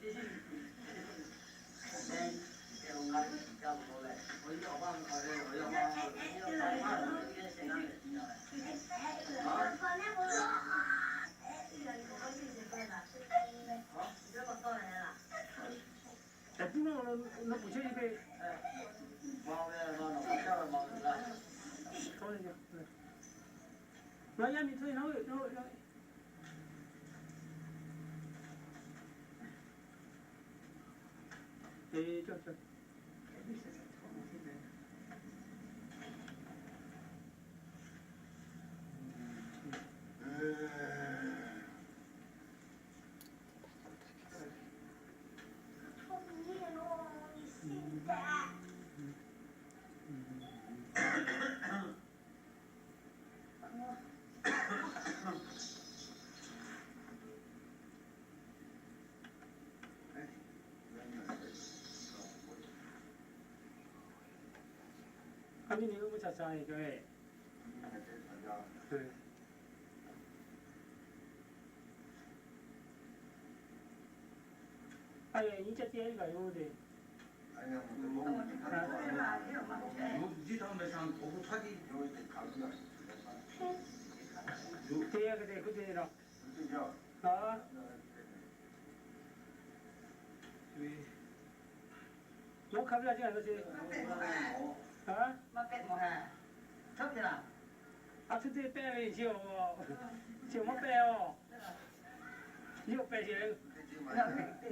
Teꞈ puiˉ nawˉ, nawˬ puiˉ chehˇ ve, nawˬ yaˇ miˇ htawˇ, a miˇ ni mvuhˇ ca ca e k'o e. A yehˬ nyi ca tiˉ a iˉ kaꞈ yoˬ te. Teˇ g'aˇ hk'e te hk'oˆ te lawˬ. Yawˇ hk'a biˇ la ce a lo ce. A htu te pehˇ ve chi, chi maˇ pehˇ a. Yawˇ pehˇ ce,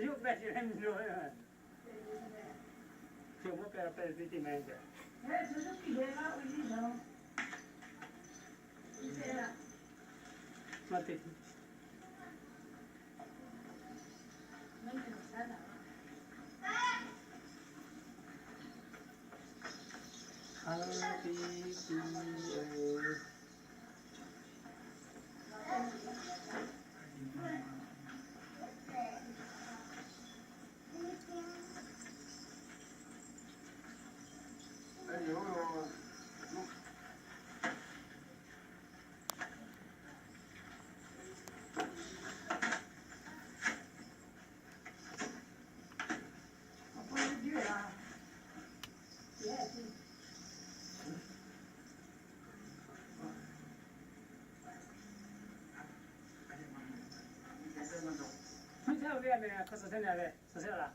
yawˇ pehˇ ce leh miˬ lo. Chi maˇ pehˇ, pehˇ teˇ ceuˬ meh ce. Maˇ te. A piˇ piˇ e. Mvuhˇ chehˇ ve a meh, hk'a suh chehˇ nyi ve, suh chehˇ laˇ.